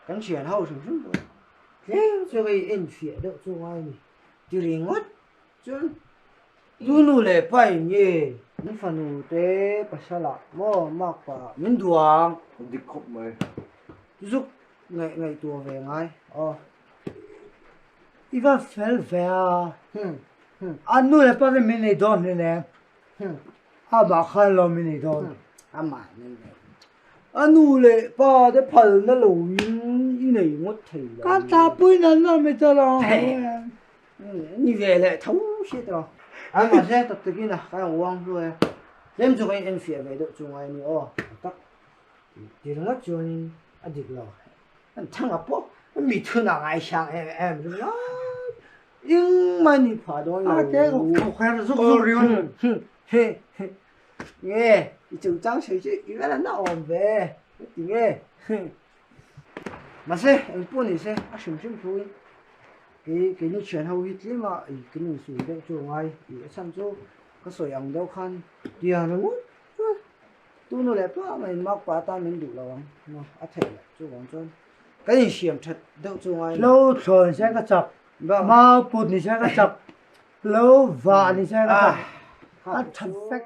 Kan thian ho hrim hrim pawh tlem chu hei en fiah deuh chu ngai a ni. Ti ringawt chuan tu nu leh pa in nge an fanu te pasal ah maw mark pa ah min duh ang. Dik khawp mai. Zuk ngaih ngaihtuah ve ngai aw. I va fel ve a. A nu leh pa te min nei dawn hle nen. Amah khan lo min nei dawn. Amah min nei. A nu leh pa te phalna lo in i nei ngawt thei lo. Ka tlahpui nan nan mai ta lo. Ni ve leh tho hriat rawh. A mahse tak takin a kan uang hluai a. Tlem chu kan in enfiah ve deuh chu ngai a ni aw. Tak ti ringawt chuanin a dik lo. An thang a pawh mi thun a ngaihsang em em ringawt. Engmah ni phah dawn lo. A te kawk her zuk zuk riun. Nge i chungchang sawi chu i vel an a awm ve ti nge. Mahse eng pawh ni se a hrim hrim thu in kei keini thian ho hi tlem a i kan insuih deuh chu a ngai i a chhan chu ka sawi ang deuh khan tiang ringawt chuan tu nu leh pa mah in mark pa atan min duh lo ang a theih loh chuvang chuan kan insiam that deuh chu a ngai a ni. Lo thlawn se ka chak, mau put ni se ka chak, lo vah ni se ka chak, a that vek.